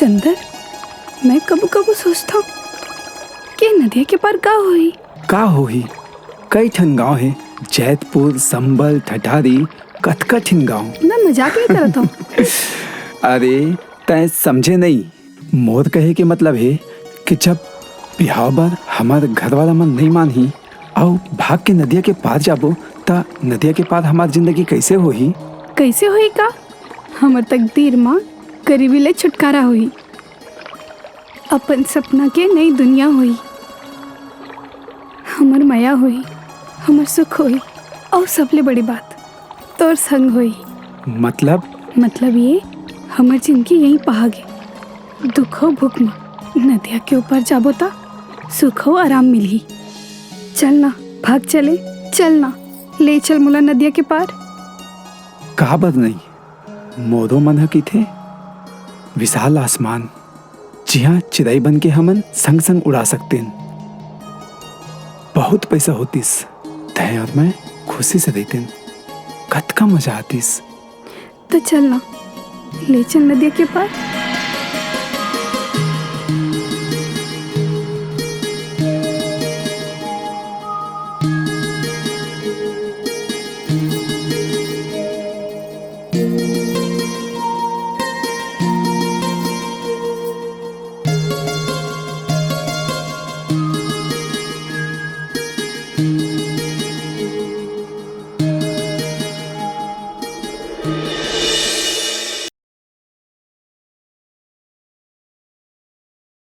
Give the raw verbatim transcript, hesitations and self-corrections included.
जितेंद्र, मैं कभू कभू सोचथंव कि नदिया के पार का होही। का होही? कई ठन गांव हे, जैतपुर, संबल, ठठारी, कतका ठिन गांव। मैं मजाक नइ करत हंव। अरे, तैं समझे नइ। मोर कहे के मतलब हे कि जब बिहाव बर हमर घर वाला मन नइ मानही अउ भाग के नदिया के पार जाबो, त नदिया के पार हमर जिंदगी कइसे होही? कइसे होही का? हमर तकदीर म गरीबी ले छुटकारा होही, अपन सपना के नई दुनिया होही, हमर मया होही, हमर सुख होही, अउ सबले बड़ी बात, तोर संग होही। मतलब? मतलब ये, हमर जिंदगी यहीं पहागे। दुख हो भूख म नदिया के ऊपर जाबो, त सुख हो आराम मिलही। चल ना, भाग चले, चल ना, ले चल मोला नदिया के पार। काबर नहीं? मोरो मन ह कहिथे, विशाल आसमान, जिहां चिरई बन के हमन संग-संग उड़ा सकतेन। बहुत पैसा होतिस, तैं अउ मैं खुशी से रहितेन, कतका मजा आतिस। त चल ना, ले चल नदिया के पार।